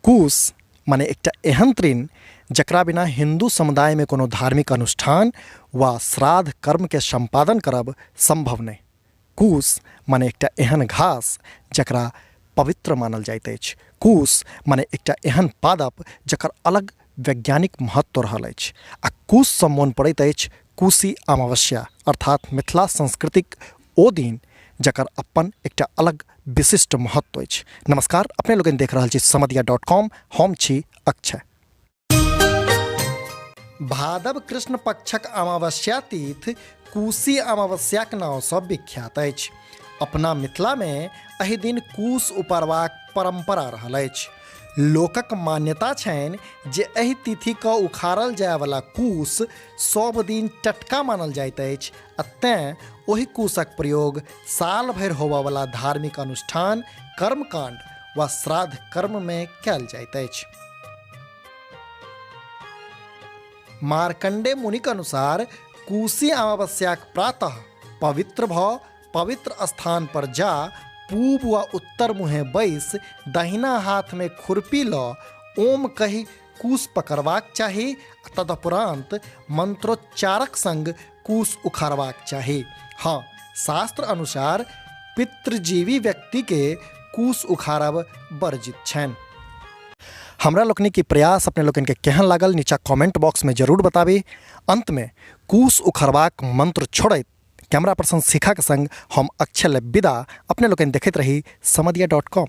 कुश माने एकटा एहन तृण जकरा बिना हिन्दू समुदायमे कोनो धार्मिक अनुष्ठान वा श्राद्ध कर्मके सम्पादन करब सम्भव नहि। कुश माने एकटा एहन घास जकरा पवित्र मानल जाइत अछि। कुश माने एकटा एहन पादप जकर अलग वैज्ञानिक महत्व रहल अछि आ कुशसँ मोन पड़ैत अछि कुशी अमावस्या अर्थात मिथिला संस्कृतिक ओ दिन जकर अपन एकटा अलग विशिष्ट महत्व अछि। नमस्कार, अपने लोकनि देख रहल छी समदिया डॉट कॉम, हम छी अक्षय। भादव कृष्ण पक्षक अमावस्या तिथि कुशी अमावस्याक नामसँ विख्यात अछि। अपना मिथिलामे एहि दिन कुश उपारबाक परम्परा रहल अछि। लोकक मान्यता छनि जे एहि तिथिके उखाड़ल जायवला कुश सभ दिन टटका मानल जाइत अछि आ तेँ ओहि कुशक प्रयोग साल भरि होबयवला धार्मिक अनुष्ठान, कर्मकाण्ड वा श्राद्ध कर्ममे कयल जाइत अछि। मार्कण्डेय मुनिक अनुसार कुशी अमावस्याक प्रातः पवित्र भऽ पवित्र स्थान पर जा पूब वा उत्तर मुँहे बैस दहिना हाथमे खुरपी लऽ ओम कहि कुश पकड़बाक चाही आ तदुपरान्त मंत्रोच्चारक संग कुश उखाड़बाक चाही। हँ, शास्त्र अनुसार पितृजीवी व्यक्तिके कुश उखाड़ब वर्जित छनि। हमरा लोकनिक ई प्रयास अपने लोकनिके केहन लागल नीचा कमेंट बॉक्समे जरूर बताबी। अंतमे कुश उखाड़बाक मंत्र छोड़ैत कैमरा पर्सन शिखाके संग हम अक्षय विदा। अपने लोकनि देखैत रही समदिया डॉट कॉम।